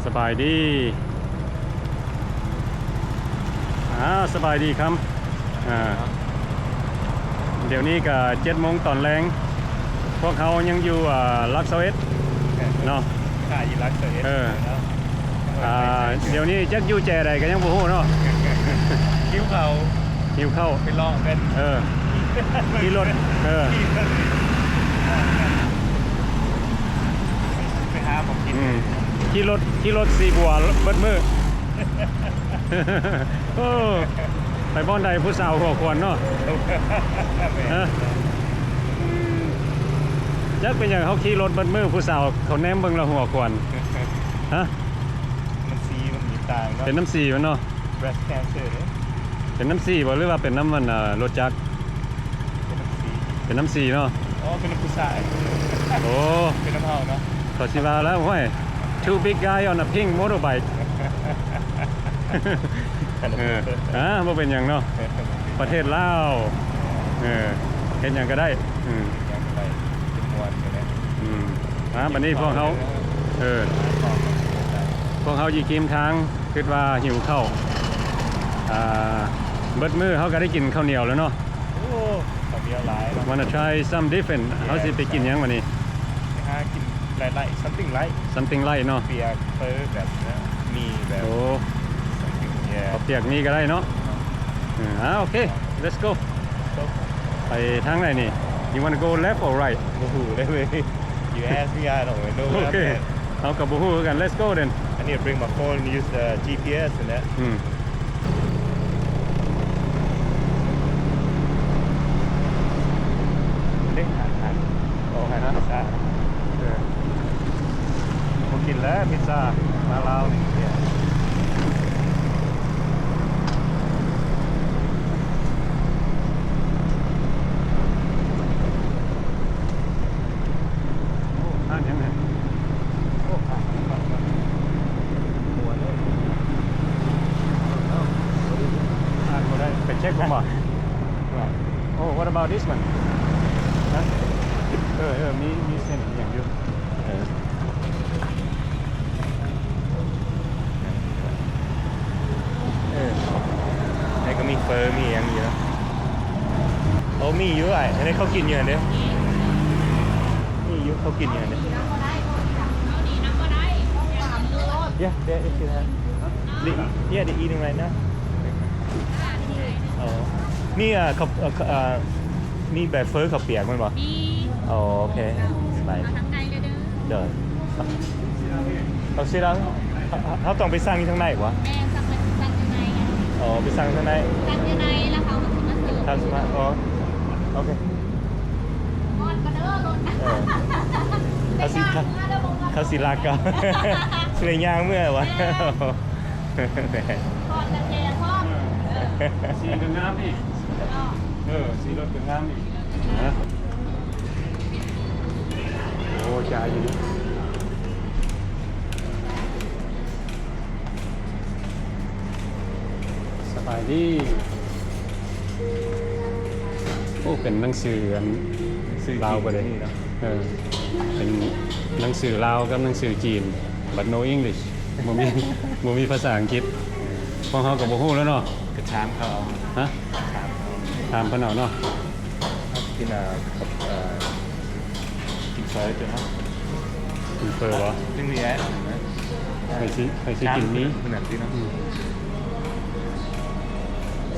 ສະບາຍດີ ອ່າ ສະບາຍດີຄຳ ອ່າ ດຽວນີ້ກະເຈັດໂມງຕອນແລງ ພວກເຮົາຍັງຢູ່ ອ່າ ຫຼັກຊາວເອັດເນາະ ຂ້າຢູ່ຫຼັກຊາວເອັດ ເອີ ເນາະ ອ່າ ດຽວນີ້ຈັກຢູ່ແຈໃດກະຍັງບໍ່ຮູ້ເນາະ ຫິວເຂົ້າ ຫິວເຂົ້າ ໄປເລາະເປັນ ເອີ ຂີ່ລົດ ເອີ ໄປຫາຂອງກິນ ອືມ ຂີ່ລົດ ຂີ່ລົດສີບົວເບິດມື້ ໂອ້ ໄປບ່ອນໃດຜູ້ສາວຫົວຂວັນເນາະ ແມ່ນ ຮະ ຈັກເປັນຫຍັງເຮົາຂີ່ລົດເບິດມື້ ຜູ້ສາວເຂົາແນມເບິ່ງລະຫົວຂວັນ ຮະ ມັນສີມັນມີຕ່າງເນາະ ເປັນນ້ຳສີມັນເນາະ breast cancer ເດ້ ເປັນນ້ຳສີບໍ່ ຫຼືວ່າເປັນນ້ຳມັນ ເອີ ລົດຈັກ? ເປັນນ້ຳສີ ເປັນນ້ຳສີເນາະ ອໍ ເປັນນ້ຳຜູ້ຊາຍ ໂອ້ ເປັນນ້ຳເຮົາເນາະ ເຂົາຊິວ່າແລ້ວ ຫ້ວຍ two big guy on a pink motorbike ເອີ ອ່າ ບໍ່ເປັນຫຍັງເນາະ ປະເທດລາວ ເອີ ເຮັດຫຍັງກະໄດ້ ອືມ ເຮັດຫຍັງກະໄດ້ ເປັນມ່ວນກະໄດ້ ອືມ ອ່າ ບັດນີ້ພວກເຮົາ ເອີ ພວກເຮົາຊິກິນທາງ ຄິດວ່າຫິວເຂົ້າ ອ່າ ເບິດມື້ເຮົາກະໄດ້ກິນເຂົ້າໜຽວແລ້ວເນາະ ໂອ້ ເຂົ້າໜຽວຫຼາຍເນາະ Wanna try some different ເຮົາຊິໄປກິນຫຍັງບັດນີ້ ໄປຫາກິນໄລໆ something light something light ເນາະ ປຽກ ເຝີ ແບບນີ້ ມີແບບ ໂອ້ something yeah ເຂົ້າປຽກມີກະໄດ້ເນາະ ເອີ ອ່າ ໂອເຄ let's go ໄປທາງໃດນີ້ You wanna go left or right? ບໍ່ຮູ້ເລີຍເວີຍ You ask me, I don't know where I'm at. ໂອເຄ ເຮົາກະບໍ່ຮູ້ຄືກັນ Let's go then. I need to bring my phone and use the GPS and that. ອືມ ເດ້ ອາຫານ ອາຫານພິຊຊາ ເອີ ບໍ່ກິນແລ້ວພິຊຊາ ມາລາວນີ້. ໂອ້ ຮ້ານຫຍັງຫັ້ນ ໂອ້ ຮ້ານໝວກ ໝວກເລີຍ ອ່ານບໍ່ໄດ້ ໄປເຊັກເບິ່ງບໍ່ ໂອ້ what about this one? ຮະ ເອີ ເອີ ມີ ມີເສັ້ນອີ່ຫຍັງຢູ່ ເອີ. ເອີ ໃນກະມີເຝີ ມີຫຍັງຢູ່ເນາະ ໂອ້ ມີຢູ່ອ້າຍ ອັນນີ້ເຂົາກິນຢູ່ຫັ້ນເດ້ ມີຢູ່ ເຂົາກິນຢູ່ຫັ້ນເດ້ Yeah, they eat it. They, yeah, they eating right now. ອໍ ມີ ເອີ ເຂົາ ເອີ ເອີ ມີແບບເຝີເຂົ້າປຽກແມ່ນບໍ່? ມີ ອໍ ໂອເຄ ໄປ ເອົາທາງໃນເດີ ເດີ ເອົາຊິລະ ເຮົາຕ້ອງໄປສັ່ງຢູ່ທາງໃນບໍ່? ແມ່ນ ສັ່ງ ໄປສັ່ງຢູ່ໃນ ອໍ ໄປສັ່ງທາງໃນ ສັ່ງຢູ່ໃນ ແລ້ວເຂົາກະຊິມາເສີບ ເຂົາຊິມາ ອໍ ໂອເຄ ຮ້ອນກະເດີລົດ ເອີ ເຂົາຊິ ເຂົາຊິລັກເອົາ ຊິໄດ້ຍ່າງເມືອຫວະ ແມ່ນ ຖອດກະແຈພ້ອມ ເອີ ສີກະງາມອີກ ເນາະ ເອີ ສີລົດກະງາມອີກ ຮະ ໂອ້ ຈ່າຍຢູ່ນີ້ ສະບາຍດີ ໂອ້ ເປັນໜັງສືອັນ ໜັງສື ລາວ ຈີນ ເບິດເລີຍ ນີ້ເນາະ ເອີ ເປັນໜັງສືລາວກັບໜັງສືຈີນ but no English ບໍ່ມີ ບໍ່ມີພາສາອັງກິດ ພວກເຮົາກະບໍ່ຮູ້ແລ້ວເນາະ ກະຖາມເຂົາເອົາ ຮະ ຖາມເຂົາ ຖາມເພິ່ນເອົາເນາະ ກິນ ເອີ ເອີ ກິນເຝີຕົວເນາະ ກິນເຝີບໍ່? ຈັ່ງນີ້ແຫຼະ ໃຜຊິ ໃຜຊິກິນມີ ເພິ່ນນັ້ນຕິເນາະ ອືມ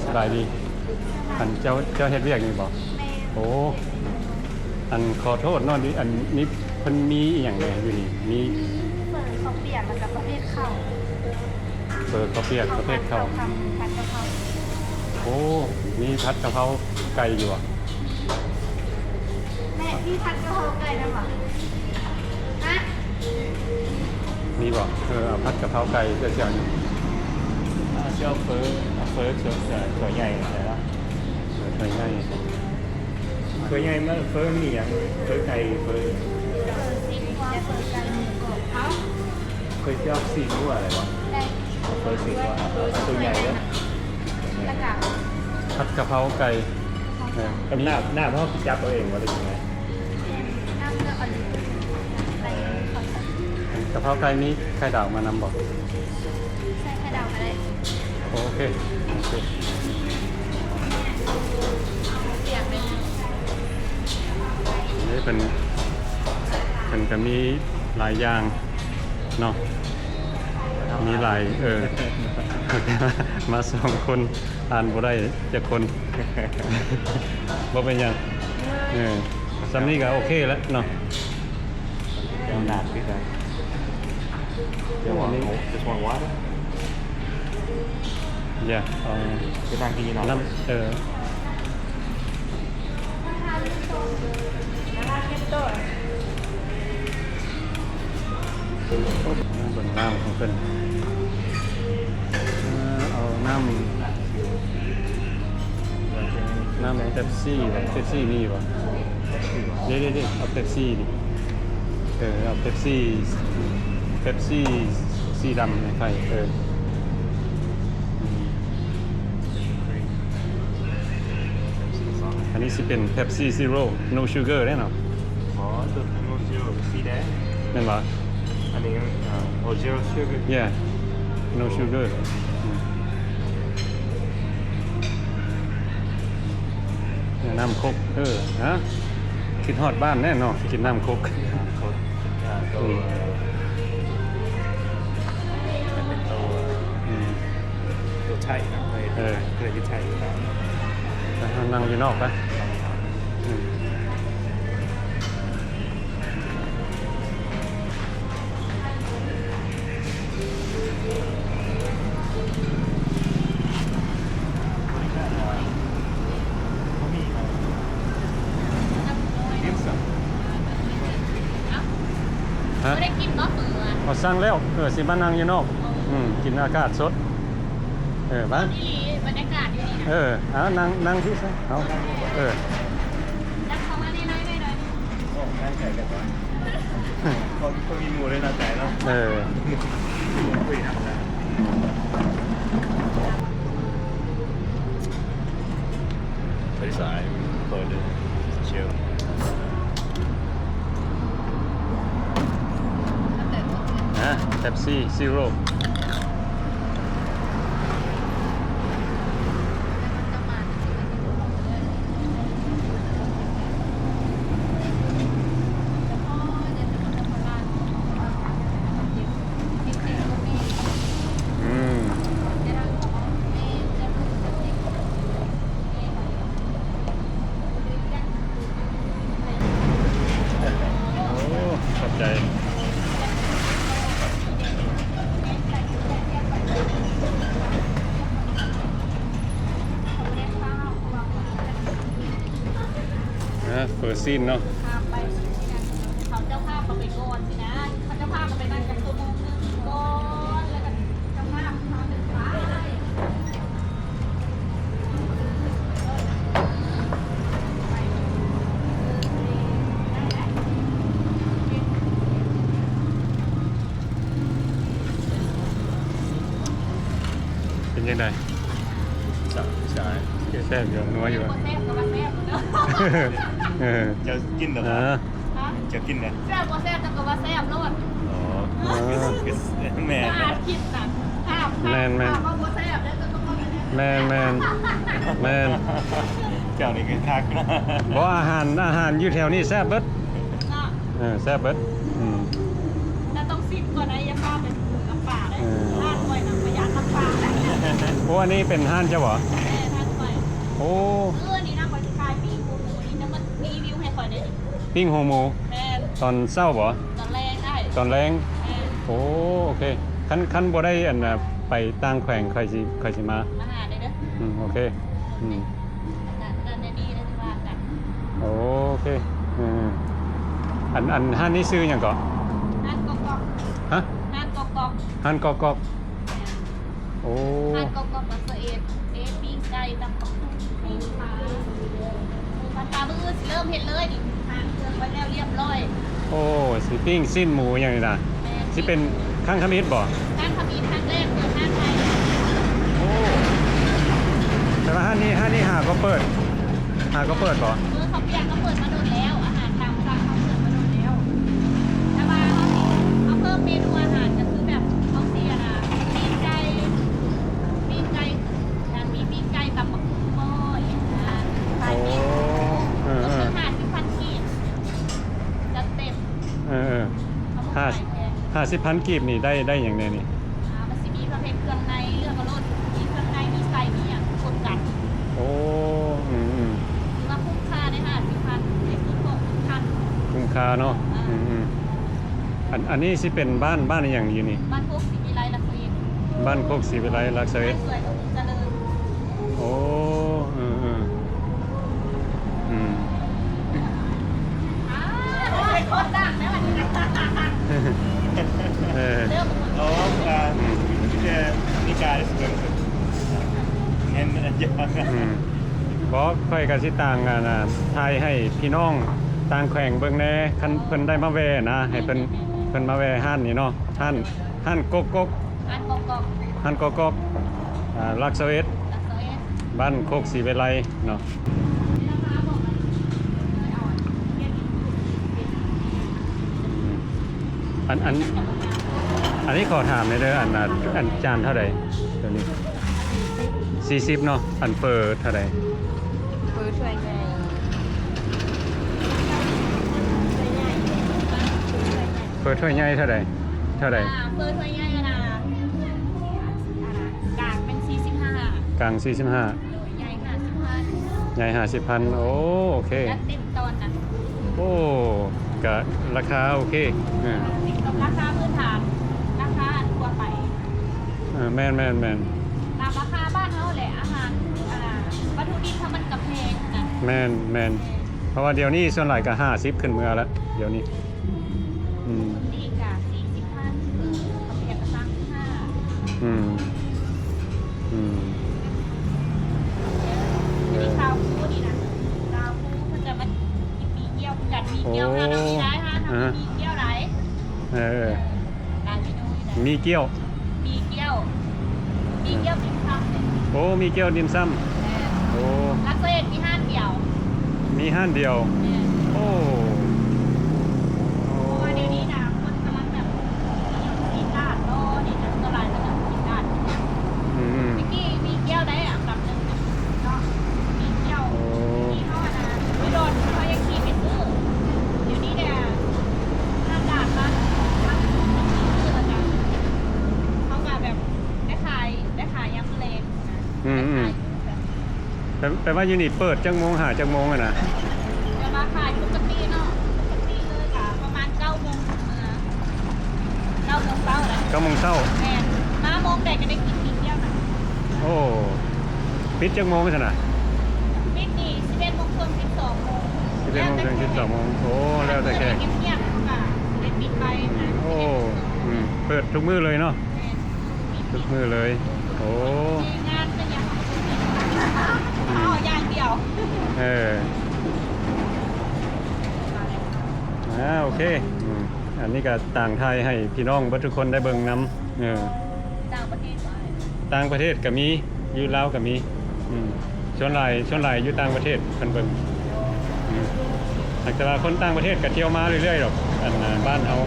ສະບາຍດີ ອັນເຈົ້າ ເຈົ້າເຮັດວຽກນີ້ບໍ່? ແມ່ນ ໂອ້ ອັນຂໍໂທດເນາະ ອັນນີ້ເພິ່ນມີອີ່ຫຍັງແດ່ຢູ່ນີ້? ມີ ມີເຝີເຂົ້າປຽກ ແລ້ວກະປະເພດເຂົ້າ ເຝີເຂົ້າປຽກ ປະເພດເຂົ້າ ເຂົ້າຜັດ ເຂົ້າຄຳ ຜັດກະເພົາ ໂອ້ ມີຜັດກະເພົາໄກ່ຢູ່ຫວະ? ແມ່ ມີຜັດກະເພົາໄກ່ນຳຫວະ? ຮະ ມີບໍ່? ເອີ ເອົາຜັດກະເພົາໄກ່ ເຈົ້າຊິເອົາຫຍັງ? ເອົາເຝີ ເອົາເຝີຖ້ວຍໃຫຍ່ ຖ້ວຍໃຫຍ່ ຖ້ວຍໃຫຍ່ ມາ ເຝີມີຫຍັງ? ເຝີໄກ່ ເຝີ ເຝີຊີ້ນງົວ ເຝີໄກ່ ໝູກອບ ເອົ້າ ເຄີຍເຈົ້າຊີ້ນງົວໄດ້ບໍ່? ໄດ້ ເຝີຊີ້ນງົວ ເອົາໂຕໃຫຍ່ເດີ ແລ້ວກະຜັດກະເພົາໄກ່ ເອີ ກັບນ້ຳ ນ້ຳເຮົາຊິຈັບເອົາເອງບໍ່ ຫຼືຈັ່ງໃດ? ນ້ຳເລືອກເອົາເລີຍ ໄດ້ ກະ ເຂົ້າໄກ່ມີໄຂ່ດາວມານຳບໍ່? ໃສ່ໄຂ່ດາວກໍໄດ້. ໂອເຄ ໂອເຄ. ນີ້ເພິ່ນ ເພິ່ນກໍມີຫຼາຍຢ່າງເນາະ ມີຫຼາຍ ເອີ ມາສອງຄົນ ອ່ານບໍ່ໄດ້ຈັກຄົນ ບໍ່ເປັນຫຍັງ ເອີ ສ່ຳນີ້ກໍໂອເຄແລ້ວເນາະ. ເຈົ້າໜ້າຄືກັນ. You want, just want water? Yeah, um, ໄປນັ່ງກິນຢູ່ນອກ. ນ້ຳ ເອີ ເບິ່ງນ້ຳຂອງເພິ່ນ ເອີ ເອົານ້ຳ ນ້ຳເປັບຊີ ເປັບຊີມີບໍ່? ເດ້ໆໆ ເອົາເປັບຊີນີ້ ເອີ ເອົາເປັບຊີ ເປັບຊີສີດຳໃຫ້ຂ້ອຍ ເອີ ອັນນີ້ຊິເປັນເປັບຊີຊີໂຣ ໂນຊູເກີເດ້ເນາະ. ອໍ ຕົວໂນຊູເກີສີແດງ ແມ່ນບໍ່? ອັນນີ້ ເອີ ໂອ ຊີໂຣຊູເກີ ເຢ ໂນຊູເກີ ອືມ ນ້ຳຄົກ ເອີ ຮະ ຄິດຮອດບ້ານແນ່ເນາະ ກິນນ້ຳຄົກ ນ້ຳຄົກ ອືມ ຕົວ ອືມ ຕົວໄທນະ ເຄີຍ ເອີ ເຄີຍຢູ່ໄທຢູ່ແລ້ວ ໄປ ເຮົານັ່ງຢູ່ນອກໄປ ອືມ. ຮະ ບໍ່ໄດ້ກິນບໍ່ເປີ ເອົາ ສັ່ງແລ້ວ ເອີ ຊິມານັ່ງຢູ່ນອກ ອືມ ກິນອາກາດສົດ ເອີ ມາ ອີ່ຫຼີ ບັນຍາກາດຢູ່ນີ້ນະ ເອີ ເອົາ ນັ່ງ ນັ່ງທີ່ຊະ ເອົາ ເອີ ນັ່ງເຂົ້າມາໃນ ໃນ ໃນ ໃນ ໂອ້ ໃກ້ໆ ກັນ ເຂົາ ເຂົາມີໝູ່ເລີຍເນາະ ໃຈເນາະ ເອີ ຄຸຍນຳນະ Very sorry for the chill. ອາ Pepsi Zero. ອືມ ໂອ້ ຂອບໃຈ. ອາ ເຟີຊີນເນາະ ພາໄປ ເຂົາເຈົ້າພາເຂົາໄປກ່ອນຊີ້ນະ ເຂົາເຈົ້າພາເຂົາໄປນັ່ງຈັກຊົ່ວໂມງໜຶ່ງກ່ອນ ແລ້ວກໍເຈົ້າພາພາໄປ. ເປັນຈັ່ງໃດ? ແຊບ ແຊບຢູ່ ນົວຢູ່ ບໍ່ແຊບກໍວ່າແຊບເນາະ ເອີ ເຈົ້າກິນແລ້ວບໍ່? ຮະ? ເຈົ້າກິນແລ້ວ ແຊບບໍ່ແຊບເຈົ້າກໍວ່າແຊບໂລດ. ອໍ ເອີ ແມ່ນ ຄິດນະ ແມ່ນໆ ແມ່ນໆ ແມ່ນ ເຈົ້ານີ້ຄືຄັກນະ ບໍ່ ອາຫານ ອາຫານຢູ່ແຖວນີ້ແຊບເບິດເນາະ. ເອີ ແຊບເບິດ ອືມ ແຕ່ຕ້ອງຊິມກ່ອນນະ ຢ່າພາໄປປາກເດ້ ເອີ ຮ້ານຂ້ອຍນະ ປະຢັດນ້ຳປາກ. ໂອ້ ອັນນີ້ເປັນຮ້ານເຈົ້າບໍ່? ແມ່ນ ຮ້ານຂ້ອຍ. ໂອ້ ເອີ ນີ້ນະ ຂ້ອຍຊິຂາຍປີ້ງໝູນີ້ ຈະມາຣີວິວໃຫ້ຂ້ອຍໄດ້. ປີ້ງຫົວໝູ ແມ່ນ ຕອນເຊົ້າບໍ່? ຕອນແລງອ້າຍ ຕອນແລງ ແມ່ນ. ໂອ້ ໂອເຄ ຄັນ ຄັນບໍ່ໄດ້ ອັນ ໄປຕ່າງແຂວງ ຂ້ອຍຊິ ຂ້ອຍຊິມາ ມາຫາໄດ້ເດີ. ອືມ ໂອເຄ ອືມ ໂອເຄ ເອີ ອັນ ອັນຮ້ານນີ້ຊື່ຫຍັງເກາະ? ຮ້ານກອກກອກ. ຮະ? ຮ້ານກອກກອກ ຮ້ານກອກກອກ. ໂອ້ ຮ້ານກອກກອກ ບັກສະເອດ ເອ ປີ້ງໄກ່ ຕຳບັກຫຸ່ງ ປີ້ງປາ ມັນປາ ມື້ອື່ນຊິເລີ່ມເຮັດເລີຍນີ້ ຫາເຄື່ອງໄວ້ແລ້ວລຽບລ້ອຍ. ໂອ້ ຊິປີ້ງຊີ້ນໝູຫຍັງນີ້ນະ? ແມ່ນ ຊິເປັນຄັ້ງທຳອິດບໍ່? ຄັ້ງທຳອິດ ຄັ້ງແລກເປີດຮ້ານໃໝ່. ໂອ້ ແຕ່ວ່າຮ້ານນີ້ ຮ້ານນີ້ຫາກໍເປີດ ຫາກໍເປີດບໍ່? ເອີ ເຂົ້າປຽກກໍເປີດມາດົນແລ້ວ ອາຫານຕາມສັ່ງເຮົາເປີດມາດົນແລ້ວ ແຕ່ວ່າເຮົາຊິ ເຮົາເພີ່ມເມນູ ຫ້າ ຫ້າສິບພັນກີບນີ້ໄດ້ ໄດ້ຫຍັງແດ່ນີ້? ອ່າ ມັນຊິມີປະເພດເຄື່ອງໃນ ເລືອກເອົາໂລດ ມີເຄື່ອງໃນ ມີໄສ້ ມີຫຍັງຄົບກັນ. ໂອ້ ອືມໆ ຖືວ່າຄຸ້ມຄ່າເດ້ ຫ້າສິບພັນ ໄດ້ຄືຂອງທຸກທ່ານ ຄຸ້ມຄ່າເນາະ. ອ່າ ອືມໆ ອັນ ອັນນີ້ຊິເປັນບ້ານ ບ້ານອີ່ຫຍັງຢູ່ນີ້? ບ້ານໂຄກສີວິໄລ ຫຼັກຊາເອັດ. ບ້ານໂຄກສີວິໄລ ຫຼັກຊາເອັດ. ສວຍທະວີຈະເລີນ. ໂອ້ ເອີໆ ອືມ ອ່າ ໂອ້ຍ ໂຄດດັງແລ້ວອັນນີ້ນະ. ເອີ ເດີ ໂອ້ ອ່າ ອືມ ເອີ ນີ້ກະ ອືມ ບໍ່ ຂ້ອຍກະຊິຕາງ ອັນ ຖ່າຍໃຫ້ພີ່ນ້ອງຕ່າງແຂວງເບິ່ງແດ່ ຄັນເພິ່ນໄດ້ມາແວ່ນະ ໃຫ້ເພິ່ນ ເພິ່ນມາແວ່ຮ້ານນີ້ເນາະ ຮ້ານ ຮ້ານກົກກົກ ຮ້ານກົກກົກ ຮ້ານກົກກົກ ອ່າ ຫຼັກຊາເອັດ ຫຼັກຊາເອັດ ບ້ານໂຄກສີວິໄລເນາະ. ອັນ ອັນ ອັນນີ້ຂໍຖາມແດ່ເດີ ອັນ ອັນ ອັນຈານເທົ່າໃດໂຕນີ້? ສີ່ສິບເນາະ. ອັນເຝີເທົ່າໃດ? ເຝີຖ້ວຍໃຫຍ່ ເຝີຖ້ວຍໃຫຍ່ເທົ່າໃດ? ເທົ່າໃດ? ອ່າ ເຝີຖ້ວຍໃຫຍ່ອັນນ່າ ກາງເປັນສີ່ສິບຫ້າ ກາງສີ່ສິບຫ້າ ໂດຍ ໃຫຍ່ຫ້າສິບພັນ ໃຫຍ່ຫ້າສິບພັນ. ໂອ້ ໂອເຄ ຈັດເຕັມຕອນນະ. ໂອ້ ກະລາຄາໂອເຄ ເອີ ລາຄາພື້ນຖານ ລາຄາທົ່ວໄປ. ເອີ ແມ່ນໆໆ ຕາມລາຄາບ້ານເຮົາແຫຼະ ອາຫານ ອ່າ ວັດຖຸດິບເຮົາມັນກະແພງນະ. ແມ່ນໆ ເພາະວ່າດຽວນີ້ສ່ວນຫຼາຍກະຫ້າສິບຂຶ້ນເມືອລະ ດຽວນີ້. ອືມ ນີ້ກະສີ່ສິບພັນ ເອີ ເຂົາເປັນກະສາມສິບຫ້າ. ອືມ ອືມ ອັນນີ້ຊາວຄູ່ນີ້ນະ ຊາວຄູ່ເພິ່ນກະມາກິນໝີ່ກ່ຽວຄືກັນ. ໝີ່ກ່ຽວ ໂອ້ ຮ້ານເຮົາມີຫຼາຍຮ້ານ ເຮົາມີໝີ່ກ່ຽວຫຼາຍ. ເອີ ເອີ ຫຼາຍເມນູຢູ່ໃດ໋. ໝີ່ກ່ຽວ ໝີ່ກ່ຽວ ໝີ່ກ່ຽວຕິ່ມຊຳເດ້. ໂອ້ ໝີ່ກ່ຽວຕິ່ມຊຳ. ແມ່ນ ໂອ້ ຫຼັກຊາເອັດມີຮ້ານດຽວ ມີຮ້ານດຽວ. ແມ່ນ ໂອ້ ເພາະວ່າດຽວນີ້ນະ ຄົນກຳລັງແບບກິນຕາດບໍ່ນີ້ນະ ສ່ວນຫຼາຍກະຈະກິນຕາດ. ອືມ ແຕ່ກີ້ມີກ່ຽວໄດ້ອັນດັບໜຶ່ງເນາະ ມີກ່ຽວ. ໂອ້ ມີເຮົາອັນນະ ຢູ່ດອນເຮົາຍັງຂີ່ໄປຊື້ ດຽວນີ້ແດ່ ຮ້ານດາດມາ ເຮົາກະແບບໄດ້ຂາຍ ໄດ້ຂາຍຍາມມື້ແລງ. ອືມໆ ແປ ແປວ່າຢູ່ນີ້ເປີດຈັກໂມງຫາຈັກໂມງຫັ້ນນະ? ແຕ່ວ່າຂາຍປົກກະຕິເນາະ ປົກກະຕິເລີຍກະປະມານເກົ້າໂມງເຊົ້າ ເກົ້າໂມງເຊົ້າ. ເກົ້າໂມງເຊົ້າ. ແມ່ນ ມາໂມງໃດກະໄດ້ກິນອີກແລ້ວນະ. ໂອ້ ປິດຈັກໂມງຊັ້ນນະ? ປິດນີ້ສິບເອັດໂມງເຄິ່ງ ສິບສອງໂມງ. ສິບເອັດໂມງເຄິ່ງ ສິບສອງໂມງ. ໂອ້ ແລ້ວແຕ່ແຂກ ງຽບໆ ເຮົາກະໄດ້ປິດໄປນະ. ໂອ້ ອືມ ເປີດທຸກມື້ເລີຍເນາະ. ແມ່ນ ທຸກມື້ເລີຍ. ໂອ້ ງານກະຍັງ ເອົາຢ່າງດຽວ. ເອີ ອ່າ ໂອເຄ ອືມ ອັນນີ້ກະຕ່າງຖ່າຍໃຫ້ພີ່ນ້ອງເບິດທຸກຄົນໄດ້ເບິ່ງນຳ. ເອີ ຕ່າງປະເທດ ຕ່າງປະເທດກະມີ ຢູ່ລາວກະມີ. ອືມ ສ່ວນຫຼາຍ ສ່ວນຫຼາຍຢູ່ຕ່າງປະເທດເພິ່ນເບິ່ງ. ອືມ ແຕ່ວ່າຄົນຕ່າງປະເທດກະທ່ຽວມາເລື້ອຍໆດອກ ອັນ ບ້ານເຮົາ.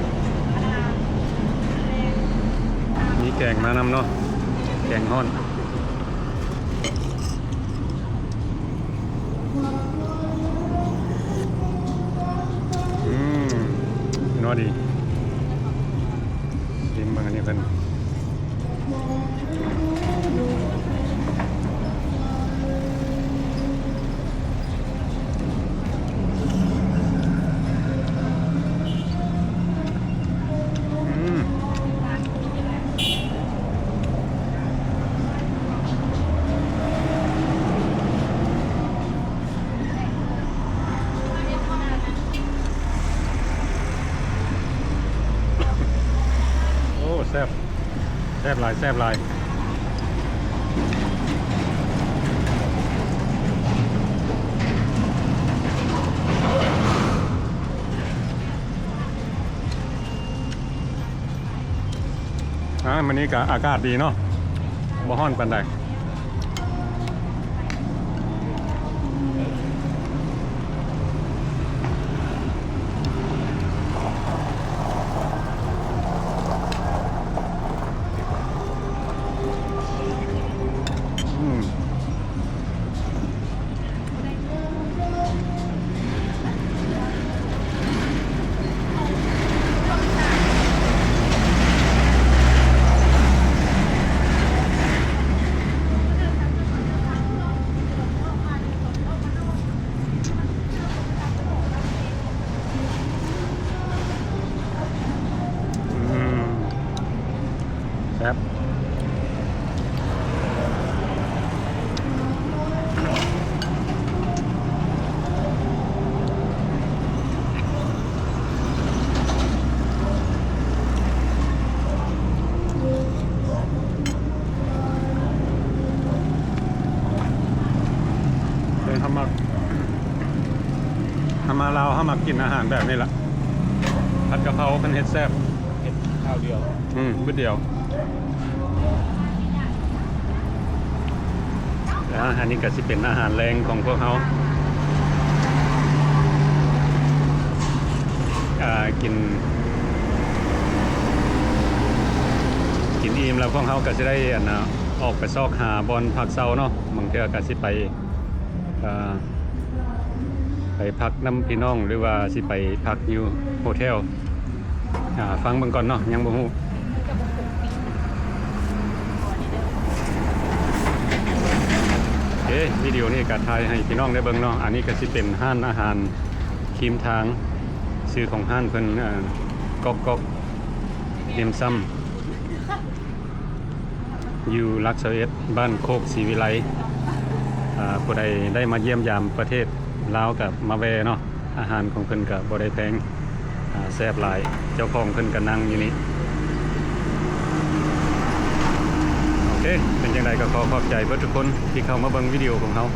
ມີແກງມານຳເນາະ ແກງຮ້ອນ. ອືມ ນົວດີ ຊີມເບິ່ງອັນນີ້ເພິ່ນ. ອືມ ໂອ້ ແຊບ ແຊບຫຼາຍ ແຊບຫຼາຍ. ອ່າ ມື້ນີ້ກະອາກາດດີເນາະ ບໍ່ຮ້ອນປານໃດ. ອືມ. ครับ ເອີ ເຮົາມັກ ເຮົາມາລາວ ເຮົາມັກກິນອາຫານແບບນີ້ລະ ຜັດກະເພົາເພິ່ນເຮັດແຊບ ເຮັດຄາວດຽວ ອືມ ບຶດດຽວ. ອາ ອັນນີ້ກະຊິເປັນອາຫານແລງຂອງພວກເຮົາ ອາ ກິນ ກິນອີ່ມແລ້ວ ພວກເຮົາກະຊິໄດ້ ອັນນະ ອອກໄປຊອກຫາບ່ອນພັກເຊົາເນາະ ບາງເທື່ອກະຊິໄປ ອ່າ ໄປພັກນຳພີ່ນ້ອງ ຫຼືວ່າຊິໄປພັກຢູ່ໂຮເທວ ອ່າ ຟັງເບິ່ງກ່ອນເນາະ ຍັງບໍ່ຮູ້. ເອ ວິດີໂອນີ້ກະຖ່າຍໃຫ້ພີ່ນ້ອງໄດ້ເບິ່ງເນາະ ອັນນີ້ກະຊິເປັນຮ້ານອາຫານ ຄຣີມທາງ ຊື່ຂອງຮ້ານເພິ່ນ ເອີ ກອກກອກ ເດມຊຳ ຢູ່ຫຼັກຊາວເອັດ ບ້ານໂຄກສີວິໄລ ອາ ຜູ້ໃດໄດ້ມາຢ້ຽມຢາມປະເທດລາວກະມາແວ່ເນາະ ອາຫານຂອງເພິ່ນກະບໍ່ໄດ້ແພງ ອາ ແຊບຫຼາຍ ເຈົ້າຂອງເພິ່ນກະນັ່ງຢູ່ນີ້. ໂອເຄ ເປັນຈັ່ງໃດກະຂໍຂອບໃຈເບິດທຸກຄົນທີ່ເຂົ້າມາເບິ່ງວິດີໂອຂອງເຮົາ.